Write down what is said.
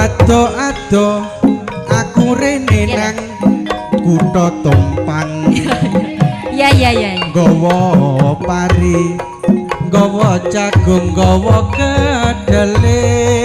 Ado-ado aku rene nang kutha Tumpang. Iya. Nggawa pari, nggawa jagung, nggawa kedele.